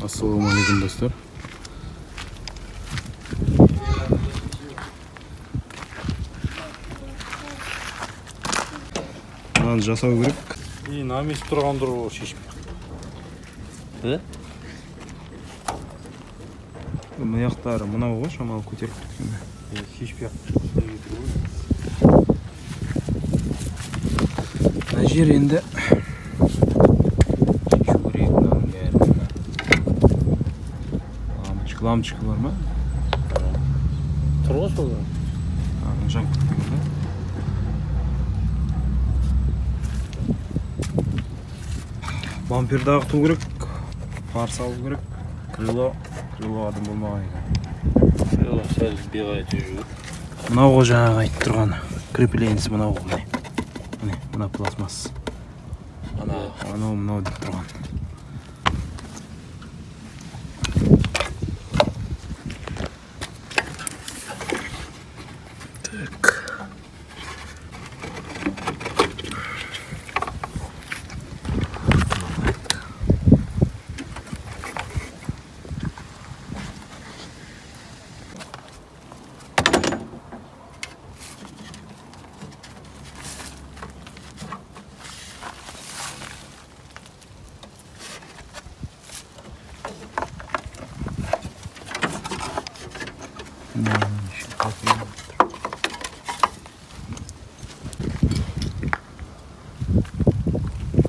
Ассалаумағалейкум, достар. Мынаны жасау керек. И намес тұрған тұр ол шешіп. Да? Мына жақтары мынау ғой, шамалы көтеріп кеткен. Шешпей. Мына жер енді шешу керек мынаның бәрін. Лампочка, лампочка бар ма? Тұр ғой сол. Жанып кеткен да. Бамперді ағыту керек, фар салу керек, крыло, крыло адам болмаған екен. Крыло сәл беғай жүру. Мынау ғой жаңағы айтып тұрған креплениесі мынау ғой, міне. Міне, мына пластмасс. Анау мынау деп тұрған. Так.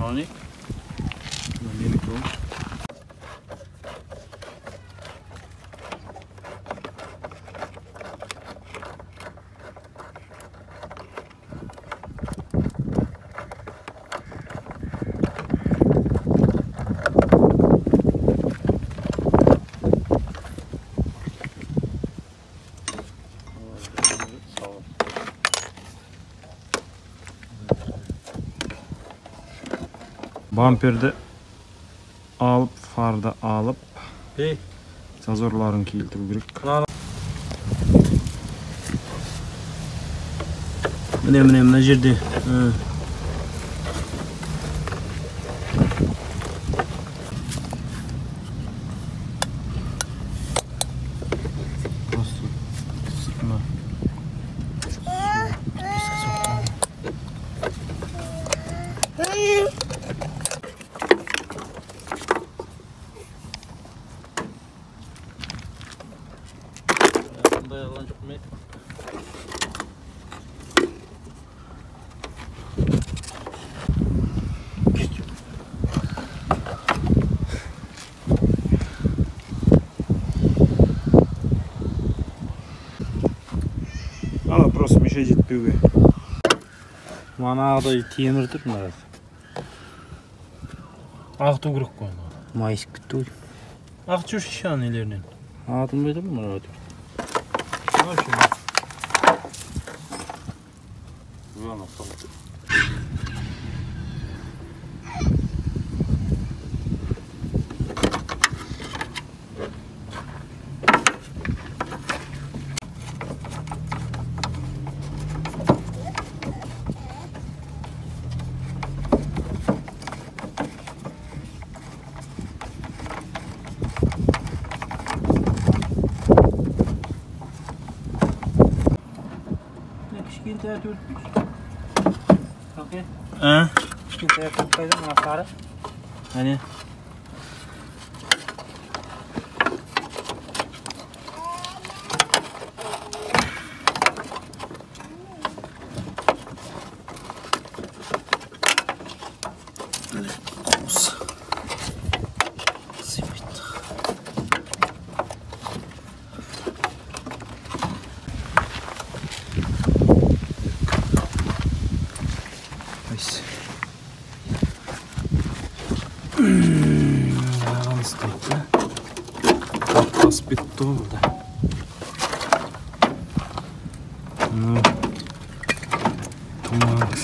Не? Бамперді алып, фарды алып, зазорларын келтіру керек. Міне, міне, мына жерде. Просто сыртына. Ана просто мешает жетпеуге. Манағыдай темір тұр мына. Ағыту керек қой ана. Майысып кетті ғой. Ағытып жүрші ана нелерінен. Ағытылмай тұр мына. Кішкентай төрт. А? Кішкентай төрт қайда мына сары? Әне. Қуыс. Сыймайды. Мынаған істейді. Басып кетті ғой бұл да. Мынау тумаңыз.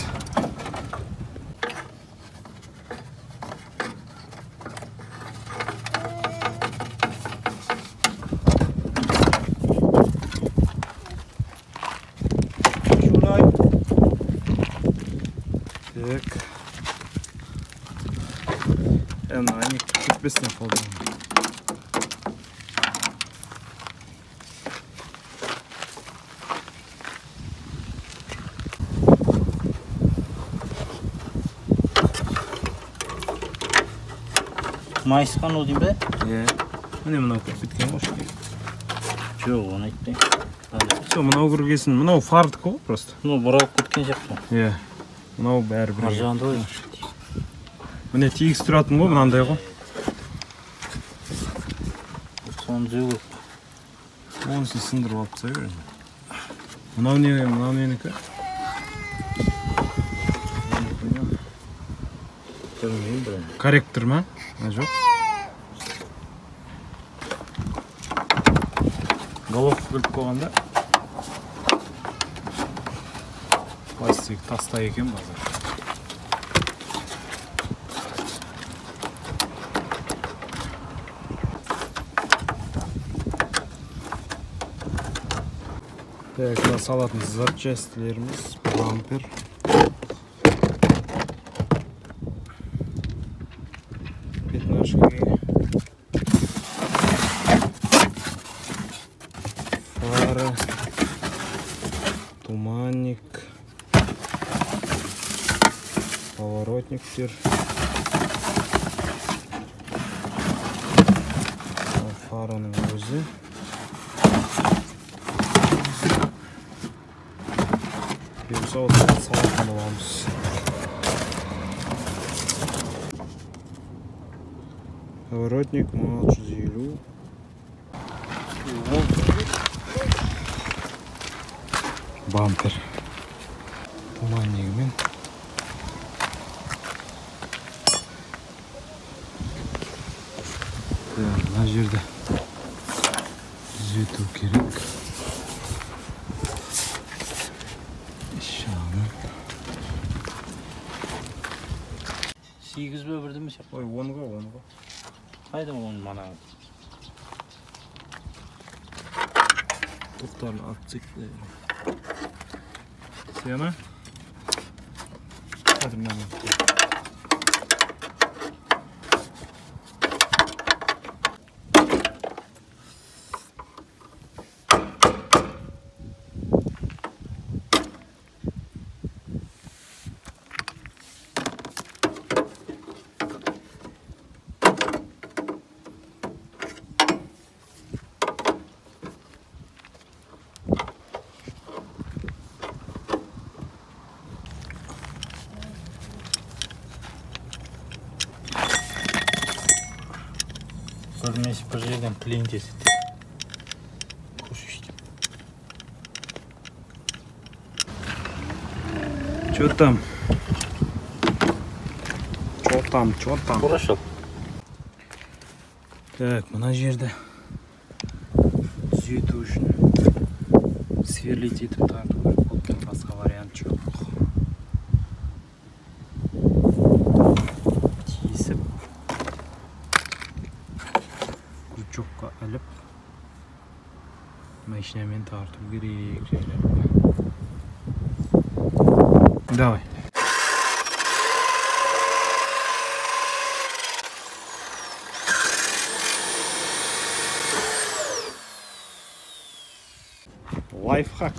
Так. Ана, әйнек кетпесін қолдан. Майысқан ол деймін бе? Иә. Міне мынау кіріп кеткен ғой ішке. Жоқ, оны айтпаймын. Все, мынау кіргесін, мынау фардікі ғой просто. Ну, бұралып кеткен сияқты. Иә. Мынау бәрі бір. Ар жағында ғой. Міне тегіс тұратын ғой, мынандай ғой. Соны түзеу керек. Онысын сындырып алып тастай бер енді. Мынау не, мынау ненікі? Білмеймін бір. Корректор ма? А, жоқ. Головка кіліп қойғанда пластик таста екен базар. Так, мына салатын запчастьлеріміз, бампер. Пятнашки. Фара. Туманник. Поворотниктер. Фараның өзі. Бұйырса осыны салатын боламыз. Поворотник 1650. Бампер. Туманнигімен. Мына жерді түзету керек. Жағынан. 8 бе бірдеме сияқты. Ой, 10 ғой, 10 ғой. Қайда оның манағы? Тоқтарын алып тастайық. Сена? Қазір мынаны. Бір жерден клин теседі. Чё там? Чё там, чё там? Хорошо. Так, мына жерді түзету үшін сверлить етіп тарту керек болып тұр, басқа вариант жоқ. Тиісіп крючокқа іліп машинамен тарту керек жайлап. Давай. Лайфхак.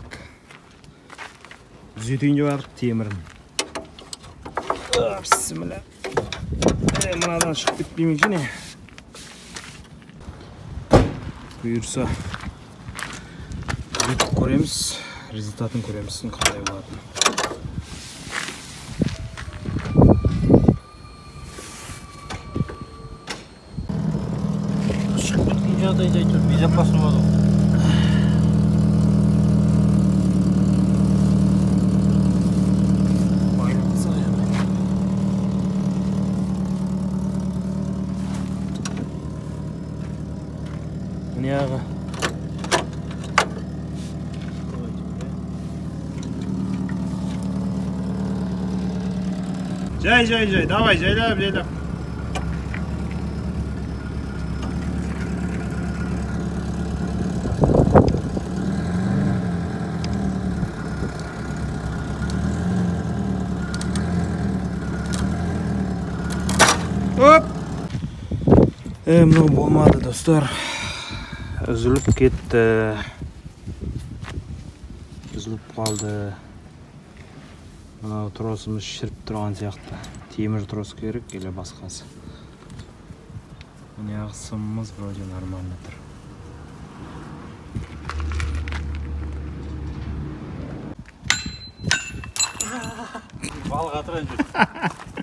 Түзетейін деп жатырық темірін. Бісміллә. Мынадан шығып кетпей ме екен? Бұйырса түзетіп көреміз, результатын көреміз, қандай болатынын. Шығып кеткен жағдайда әйтеуір безопасно болады ғой. Мына жай, жай, жай, давай, жайлап, жайлап. Оп! Мынау болмады, достар. Үзіліп кетті. Үзіліп қалды. Мынау тросымыз шіріп тұрған сияқты. Темір трос керек или басқасы. Міне сымымыз вроде нормально тұр. Балық атырайын жүр.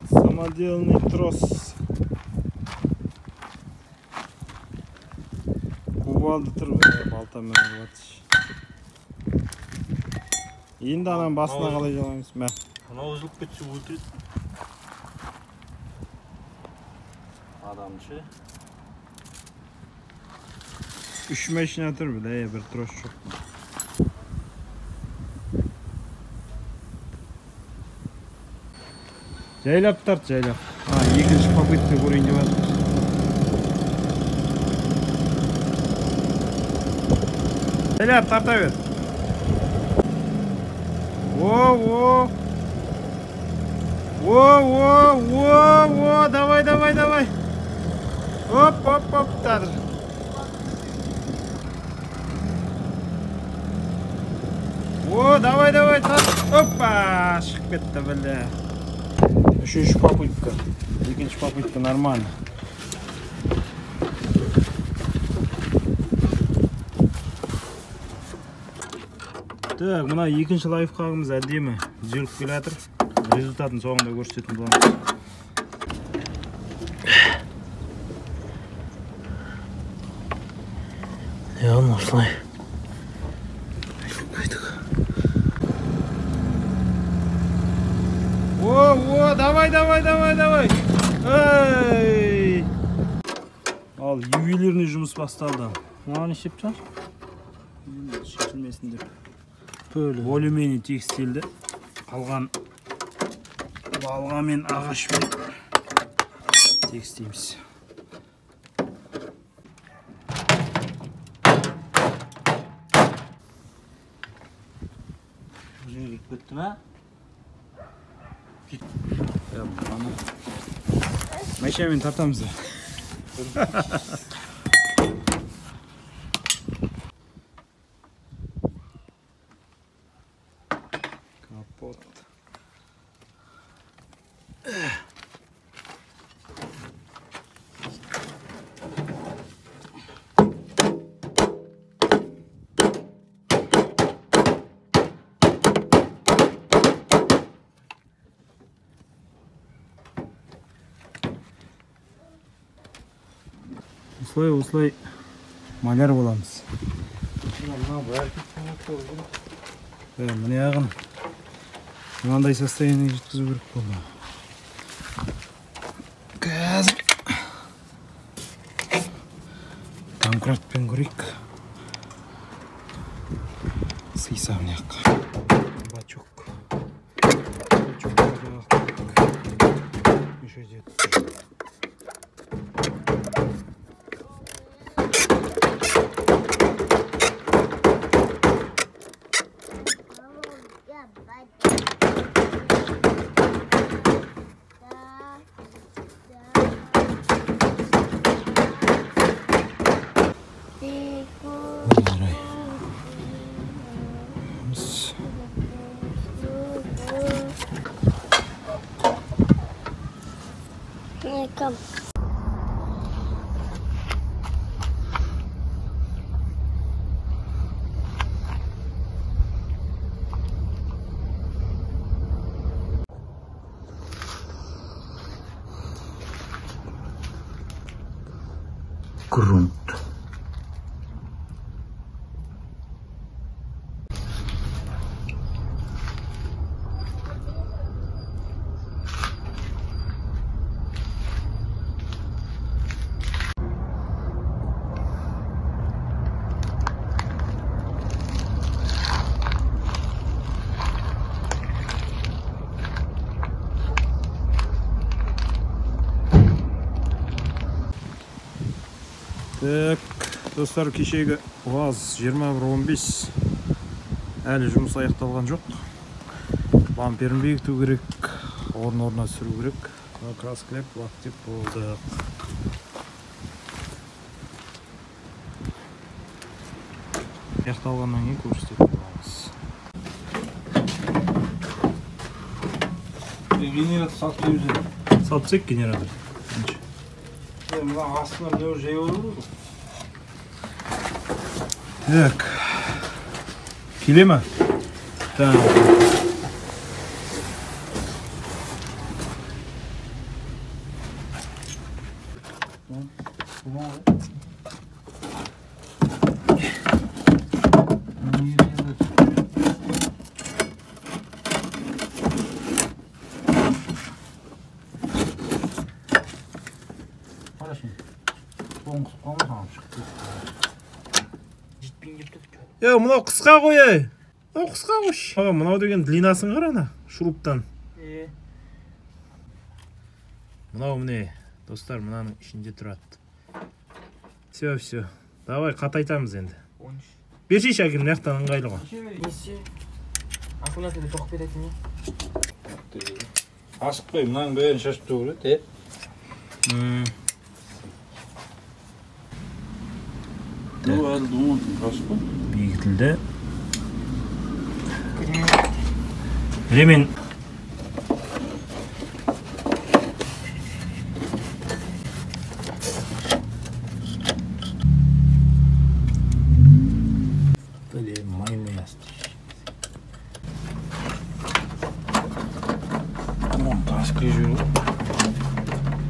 Самоделанный трос. Кувалды тұр, балтамен ұрып. Енді ананың басына қалай жалаймыз? Мә. Анау үзіліп кетсе өлтіреді. Адамды ше. 3 машина тұр, бля, бір трос жоқ. Жайлап тарт, жайлап. Екінші попытка көрейін деп жатырмыз. Жайлап тарта бер. О, о. О, о, о, о, давай, давай, давай. Оп, оп, оп, тадыр. О, давай, давай, тарт. Опа, шығып кетті, бля. Үшінші попытка. Екінші попытка нормально. Так, мына екінші лайфхагымыз әдемі түзеліп келе жатыр. Результатын соңында көрсететін боламыз. Яғни осылай. О, о, давай, давай, давай, давай. Эй! Ал ювелирный жұмыс басталды. Мынау не істеп тұр? Енді шешілмесін деп. Более-менее текстилді. Қалған балғамен, ағашпен текстейміз. Өзіңе кетті ме? Машинамен тартамыз. Капот. Осылай, осылай маляр боламыз. Міне ағын мынандай состояниеге жеткізу керек болды. Қазір домкратпен көрейік. Сыйса мына жаққа. Бачок. Бачок мешать етеді. Грунт. Так, достар, кешегі УАЗ 2115 әлі жұмыс аяқталған жоқ. Бамперін бекіту керек, орын-орнына түсіру керек. Краскілеп, лактеп болдық. Аяқталғаннан кейін көрсететін боламыз. Генератор салып береміз. Салып тастайық генератор. Мына астына мынау жай olur ғой. Так. Келе ме? Так. Е, мынау қысқа ғой, ей. Мынау қысқа ғой. Аға, мынау деген длинасын қара ана, шуруптан. Мынау міне, достар, мынаның ішінде тұрады. Все, все. Давай қатайтамыз енді. Бершейші әкем, мына жақтан ыңғайлы ғой. Несі? Аккумуляторды тоқып беретін не? Асықпай, мынаның бәрін шашып төгіледі, е? Бекітілді. Ремень.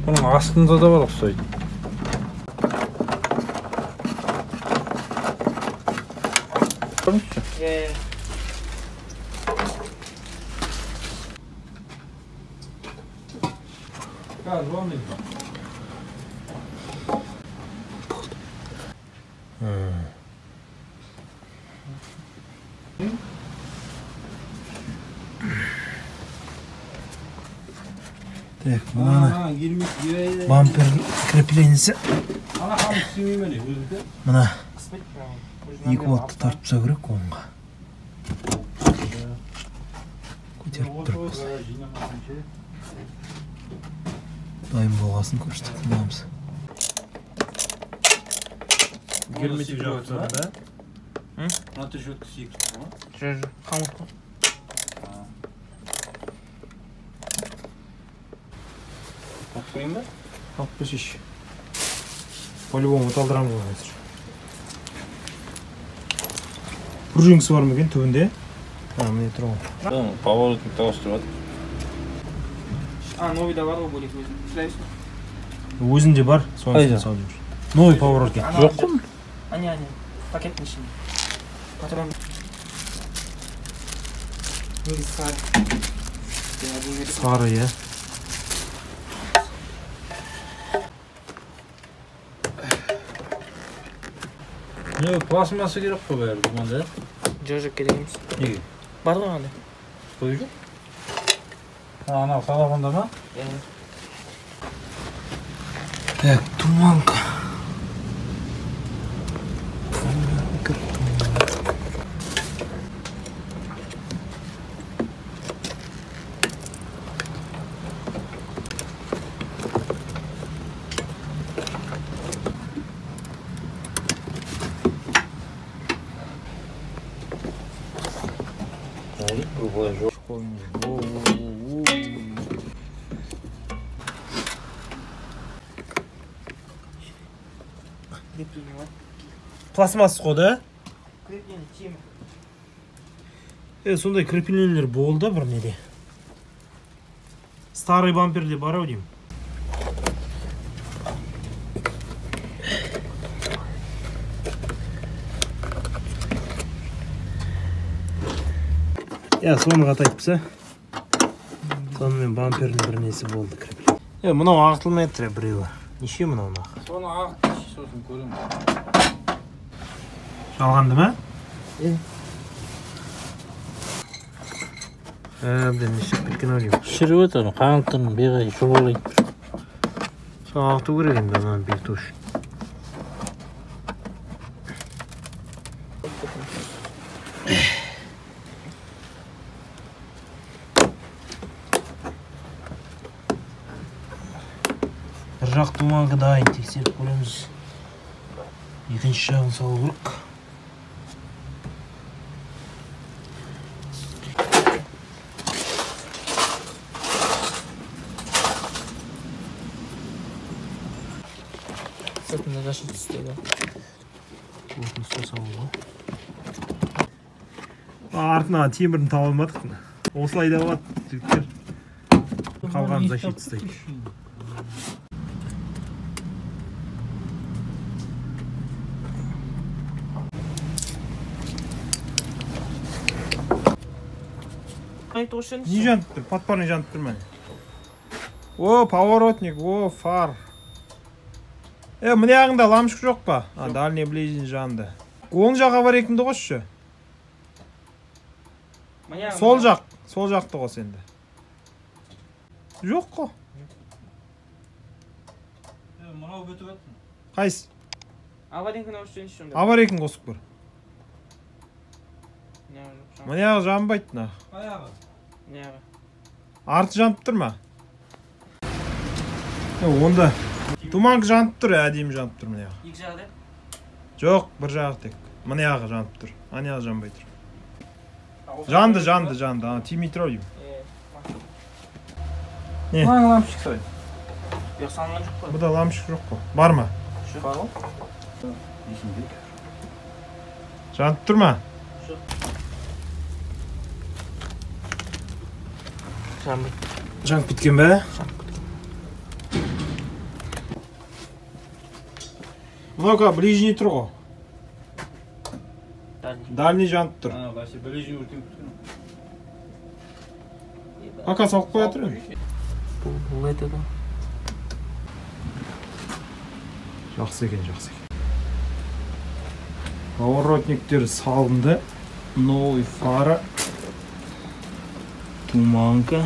Бұның астында да бар ұқсайды. Так, мынаны бампер креплениесі. Мына 2 вольтты тартып тастау керек оңға. Көтеріп тұрып осылай. Дайын болғасын көрсететін боламыз. Герметик жауып тастадың да? Мына трещотка секіріп тұр ма? Жоқ, қамыт қой. Алып көрейін ба? Алып көрсейші. По-любому талдырамыз ғой қазір. Пружинкасы бар ма екен түбінде? А, міне тұр ғой. Поворотник ауыстырып жатыр. А, новый да бар ғой бөлек өзінің. Сұрайсың? Өзінде бар, соны салып жүр. Новый поворотник. Жоқ қой. Әне, әне. Пакеттің ішінде. Патрон. Негізі сары. Сары, иә. Не, пластмасса керек қой бәрі бұнда, иә? Жоқ, жоқ, керек емес. Неге? Бар ғой анда. Қой жоқ. Анау салағанда ма? Иә. Так, туманка. Пластмасс қой да? Крепление темір. Сондай креплениелер болды бір неде. Старый бамперде бар ау деймін. Я соны қатайтыпса. Сонымен бампердің бір несі болды крепление. Мынау ағытылмай тұр біреуі. Неше мынау нақ? Соны ағытшы, сосын көремін. Жалғанды ма? Әбден не шығып кеткен ау деймін. Шіріп отыр, қаңтырын беғай жобалайды. Соны ағыту керек енді ананы бекіту үшін. Бір жақ туманка дайын, тексеріп көреміз. Екінші жағын салу керек. Сыртында жасыл түстегі. Артына темірін таба алмадық. Осылай да болады, жігіттер. Қалғанын защита ұстайды. Не жанып тұр? Подпорный жанып тұр міне. О, поворотник, о, фар. Міне ағында лампочка жоқ па? А, дальний ближний жанды. Оң жақ аварийкімді қосшы. Сол жақ, сол жақты қос енді. Жоқ қой. Мынау бөтіп аттың. Қайсы? Аварийкіні қосшы енді. Аварийкін қосып көр. Міне ағы жанбайды мына. Аяғы. Міне. Арты жанып тұр ма? Онда туманка жанып тұр, әдемі жанып тұр міне ағы. Екі жағы да? Жоқ, бір жағы тек. Міне ағы жанып тұр. Ане ағы жанбай тұр. Жанды, жанды, жанды. Ана тимей тұр ау деймін. Не? Мына лампочка сай. Жоқ, салынған жоқ қой. Бұда лампочка жоқ қой. Бар ма? Жоқ. Бар ғой. Жанып тұр ма? Жоқ. Жанбайды. Жанып кеткен бе? Мынау ближний тұр ғой. Дальний жанып тұр. А, вообще ближний өртеніп кеткен. Пока салып қоя тұр енді. Бұл это да. Жақсы екен, жақсы екен. Поворотниктер салынды. Новый фара. Туманка.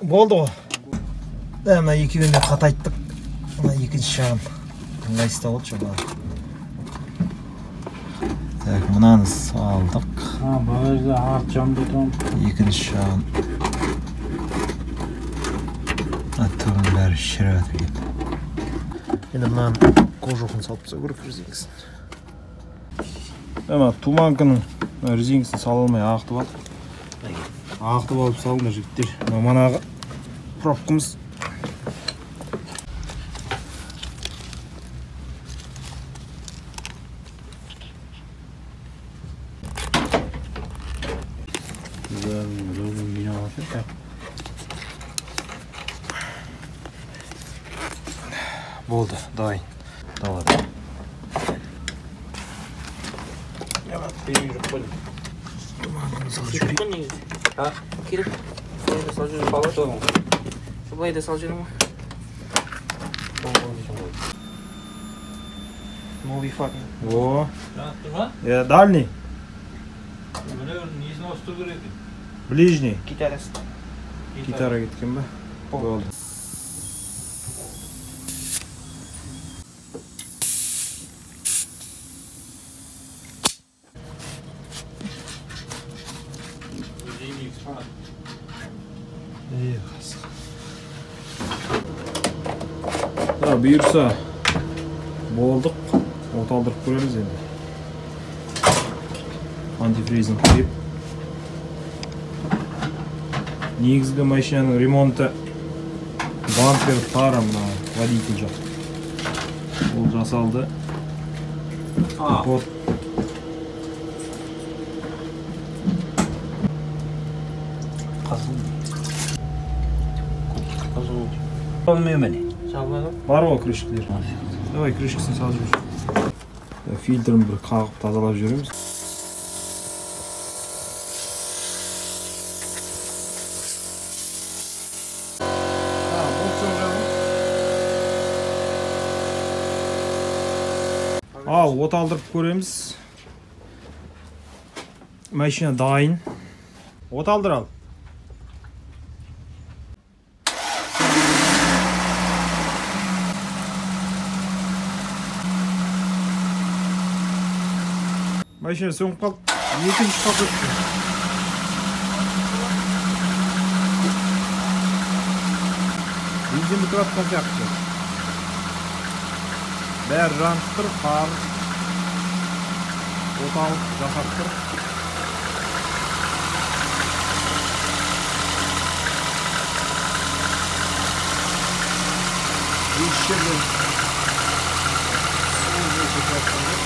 Болды ғой. Мына екеуін де қатайттық. Мына екінші жағын ыңғайсыз болды шамалы. Так, мынаны салдық. Багажда арт жанды тұр. Екінші жағын. Түбінің бәрі шіріп жатыр екен. Енді мынаның кожухын салып тастау керек резинкісін. Мына туманканың резинкісін сала алмай ағытып алдық. Ағытып алып салыңдар жігіттер. Мына манағы пробкамыз. Болды, дайын. Далада. Керек. Былай да салып жіберем ғой. Новый фар. О. Жанып тұр ма? Дальний. Міне несін ауыстыру керек екен? Ближний. Гитарасы. Гитара кеткен бе? Болды. Бұйырса болдық, от алдырып көреміз енді. Антифризін құйып. Негізгі машинаның ремонты бампер, фара, мына водитель жақ. Ол жасалды. Капот. Қызыл. Қызыл. Болмай. Бар ғой крышкілер. Давай крышкасын салып жібер. Фильтрін бір қағып тазалап жібереміз. Ал, от алдырып көреміз. Машина дайын. От алдыр ал. Машина сөніп қалды. Екінші попытка. Бензин бітіп жатқан сияқты. Бәрі жанып тұр, фар от алып жасап тұр. Еш жерден су кетіп жатқан жоқ.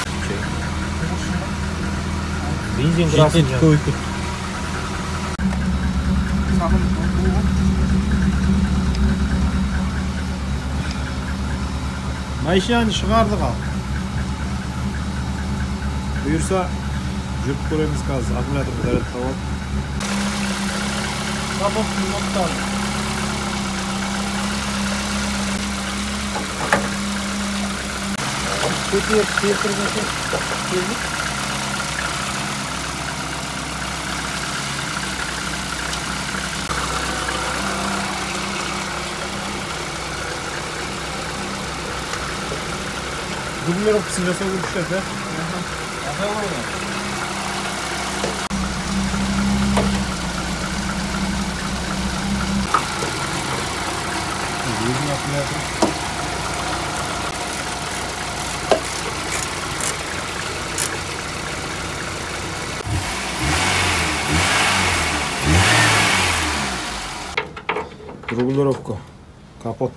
Бензин красный көбейіп кетті. Машинаны шығардық ал. Бұйырса жүріп көреміз қазір, аккумуляторды зарядтап алып. Капоттың оттары. Көтеріп келтіргенше келдік. Регулировкасын жасау керек шығар, да? Жасай ғой. Өзінің аккумулятор. Регулировка. Капот.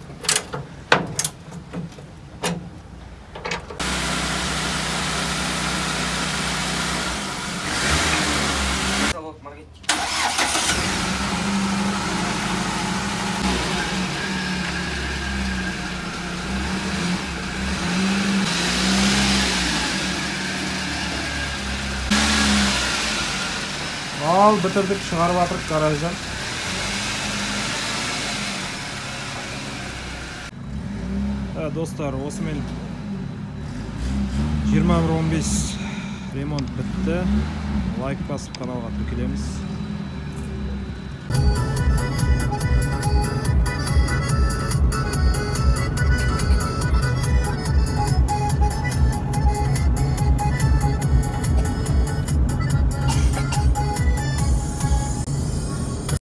Ал бітірдік, шығарып атырық гараждан. Достар, осымен 21:15 ремонт бітті. Лайк басып каналға тіркелеміз.